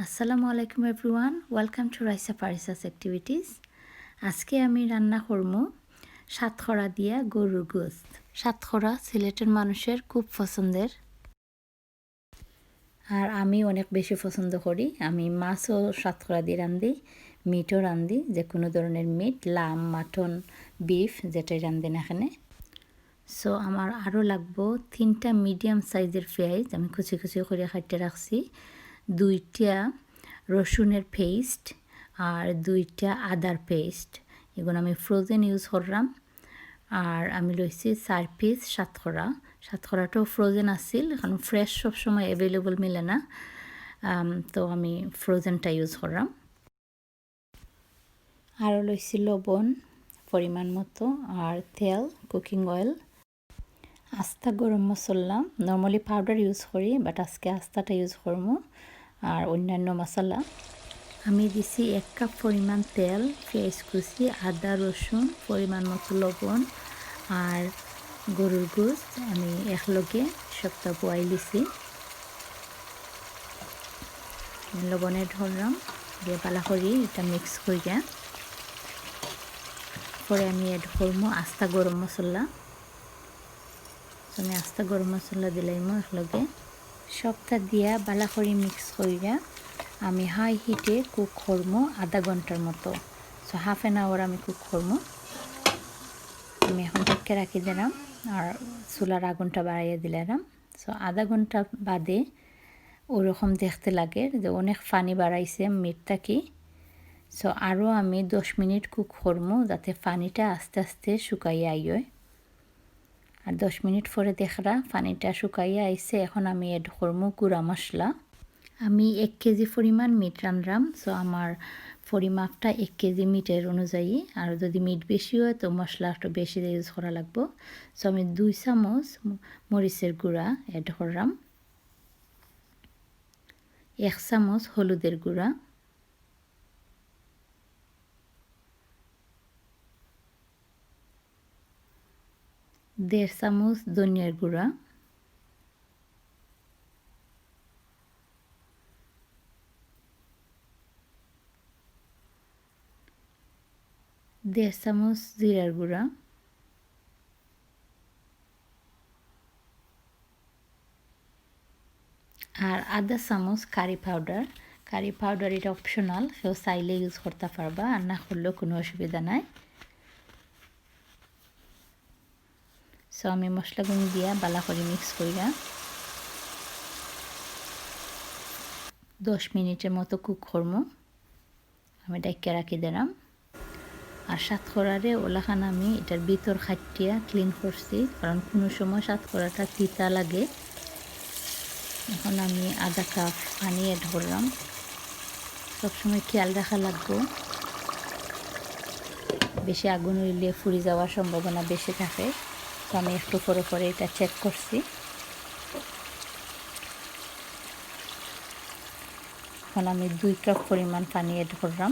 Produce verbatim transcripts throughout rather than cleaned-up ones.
আসসালামু আলাইকুম everyone, welcome to Raisa Farisa's Activities. আজকে আমি রান্না করমু সাতকরা দিয়া গরুর গোস্ত। সাতকরা সিলেটের মানুষের খুব পছন্দের, আর আমি অনেক বেশি পছন্দ করি। আমি মাছও সাতকরা দি রান্ধি, মিটও রান্ধি, যে কোনো ধরনের মিট, লাম, মাটন, বিফ, যেটাই রান্ধি না কেনে। সো আমার আরও লাগবো তিনটা মিডিয়াম সাইজের পেঁয়াজ, আমি কুচি কুচি করে কাটিয়া রাখছি, দুইটা রসুনের পেস্ট আর দুইটা আদার পেস্ট। এগুলো আমি ফ্রোজেন ইউজ করলাম। আর আমি লইছি চার পিস সাতকরা। সাতকরাটাও ফ্রোজেন আছিল, এখন ফ্রেশ সবসময় অ্যাভেলেবল মিলে না। আম, তো আমি ফ্রোজেনটা ইউজ করলাম। আরও লইছি লবণ পরিমাণ মতো, আর তেল, কুকিং অয়েল, আস্তা গরম মশলা। নর্মালি পাউডার ইউজ করি, বাট আজকে আস্তাটা ইউজ করমু। আর অন্যান্য মশলা। আমি দিছি এক কাপ পরিমাণ তেল, পেঁয়াজ কুচি, আদা, রসুন, পরিমাণ মতো লবণ আর গরুর গোস্ত আমি একলগে সবটা বয়াই লিছি। লবণ অ্যাড করলাম, দিয়ে ভালা করি এটা মিক্স করিয়া পরে আমি অ্যাড করমু আস্তা গরম মশলা। তো আমি আস্তা গরম মশলা দিলাইমু একলগে। সবটা দিয়া ভালা করি মিক্স করিয়া আমি হাই হিটে কুক করমু আধা ঘন্টার মতো। সো হাফ অ্যান আওয়ার আমি কুক করমু। আমি এখন ঢেকে রাখি দিলাম, আর চুলার আগুনটা বাড়াইয়া দিলাম। সো আধা ঘন্টা বাদে ওরকম দেখতে লাগে যে অনেক পানি বাড়াইছে মিট থাকি। সো আরও আমি দশ মিনিট কুক করমু, যাতে পানিটা আস্তে আস্তে শুকাইয়া আইয়। আর দশ মিনিট পরে দেখরা পানিটা শুকাইয়া আইছে। এখন আমি অ্যাড করমু গুঁড়া মশলা। আমি এক কেজি পরিমাণ মিট রানরাম, সো আমার পরিমাপটা এক কেজি মিটের অনুযায়ী। আর যদি মিট বেশি হয়, তো মশলা একটু বেশি ইউজ করা লাগবো। সো আমি দুই চামচ ম-, মরিচের গুঁড়া অ্যাড করলাম, এক চামচ হলুদের গুঁড়া, দেড় চামচ ধনিয়ার গুঁড়া, দেড় চামচ জিরার গুঁড়া, আর আধা চামচ কারি পাউডার। কারি পাউডার এটা অপশনাল, কেউ চাইলে ইউজ করতে পারবা, আর না করলেও কোনো অসুবিধা নাই। সো আমি মশলাগুলো দিয়া ভালা করি মিক্স করিয়া দশ মিনিটের মতো কুক করমু। আমি ঢাকিয়া রাখি দিলাম। আর সাতকরারে ওলাখান আমি এটার ভিতর কাটিয়া ক্লিন করছি, কারণ কোনো সময় সাতকরাটা তিতা লাগে। এখন আমি আধা কাপ পানি অ্যাড করলাম। সবসময় খেয়াল রাখা লাগবো, বেশি আগুন হইলে পুড়ি যাওয়ার সম্ভাবনা বেশি থাকে। তো আমি একটু পরে পরে এটা চেক করছি। এখন আমি দুই কাপ পরিমাণ পানি অ্যাড করলাম।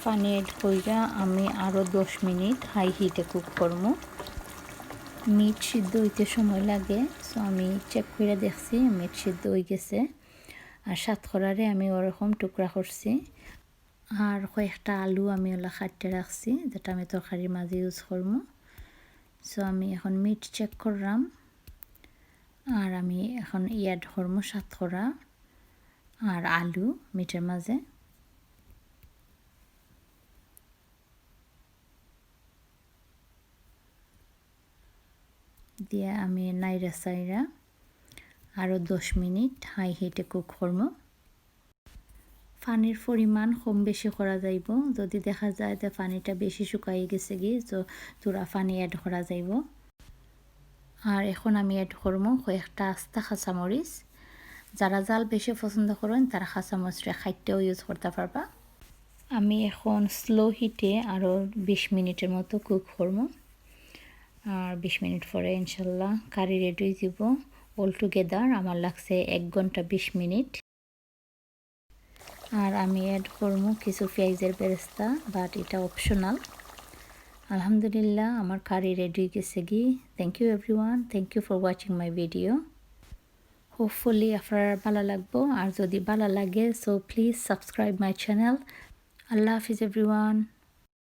পানি অ্যাড করিয়া আমি আরও দশ মিনিট হাই হিটে কুক করমু। মিট সিদ্ধ হইতে সময় লাগে, সো আমি চেক করে দেখছি মিট সিদ্ধ হয়ে গেছে। আর সাতকরারে আমি ওরকম টুকরা করছি। আর কয়েকটা আলু আমি ওলা কাটতে রাখছি, যেটা আমি তরকারির মাঝে ইউজ করমু। সো আমি এখন মিট চেক করলাম, আর আমি এখন অ্যাড করমু সাতকরা আর আলু মিটের মাঝে। দিয়া আমি নাইরা চাইরা আরও দশ মিনিট হাই হিটে কুক করমু। পানির পরিমাণ কম বেশি করা যাইবো। যদি দেখা যায় যে পানিটা বেশি শুকাই গেছে গি, তো থুড়া পানি অ্যাড করা যাইবো। আর এখন আমি অ্যাড করমু কয়েকটা আস্তা কাঁচামরিচ। যারা ঝাল বেশি পছন্দ করেন, তারা কাঁচামরিচরে কাটিয়াও ইউজ করতে পারবা। আমি এখন স্লো হিটে আরও বিশ মিনিটের মতো কুক করমু। আর বিশ মিনিট পরে ইনশাল্লাহ কারি রেডি হয়ে যাব। অল টুগেদার আমার লাগছে এক ঘন্টা বিশ মিনিট। আর আমি অ্যাড করমু কিছু পেঁয়াজের বেরেস্তা, বাট এটা অপশনাল। আলহামদুলিল্লাহ, আমার কারি রেডি হয়ে গেছে গি। Thank you everyone, thank you for watching my video. Hopefully আপনার ভালা লাগবো, আর যদি ভালা লাগে, so please subscribe my channel. Allah Hafiz everyone.